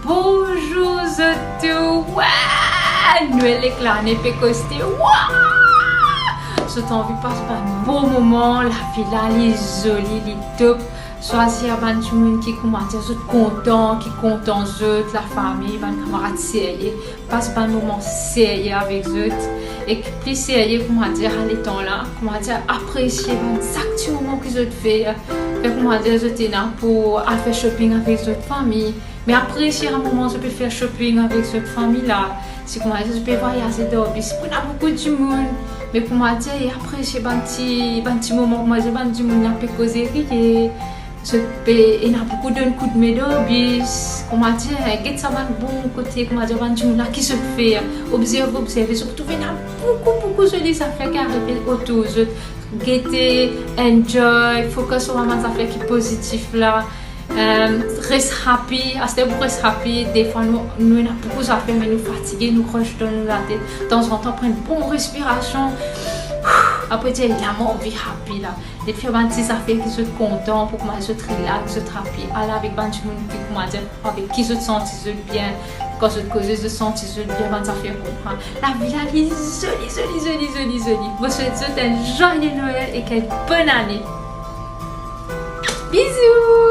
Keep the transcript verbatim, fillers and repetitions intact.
Bonzour zot tou. Wa! Nwel ek lane pe koste. Wa! Zot anvi pas bann bon moman, lavi la li zoli, li top. Swazir bann dimoun ki, koumadir, zot kontan, ki kontan zot, lafami, bann kamarad serye. Pas bann moman serye avek zot, ek pli serye, koumadir, a letan la, koumadir, apresie bann sak ti moman ki zot fer. Fer, koumadir, zot ena pou al fer shopping avek zot fami, me apresie a moman zot pe fer shopping avek zot fami la. Si, koumadir, zot pe vwayaze dan bis, pou ena boukou dimoun, me, koumadir, e apresie bann ti, bann ti moman, koumadir, bann dimoun la pe koze, riye. Zot pe ena boukou donn koudme dan bis, koumadir, get sa bann bon kote, koumadir, bann dimoun la ki zot fer, obzerve, obzerve, zot pou trouve ena boukou, boukou zoli zafer ki arive otour zot. Gete, enjoy, focus lor bann zafer ki pozitif la. Em, res happy, aster pou res happy, defwa nou, nou ena boukou zafer, me nou fatige, nou rush dan nou latet. Tanzantan, pran enn bon respirasion. Apre dir, la mo anvi happy la. Ena fer bann ti zafer ki zot kontan, pou koumadir zot relax, zot happy. Al avek bann dimoun ki, koumadir, avek ki zot santi zot bien. Kan zot koze, zot santi zot bien, bann zafer konsa. Lavi la li zoli, zoli, zoli, zoli, zoli. Mo swet zot enn zwaye Nwel ek enn bonn ane. Bizou!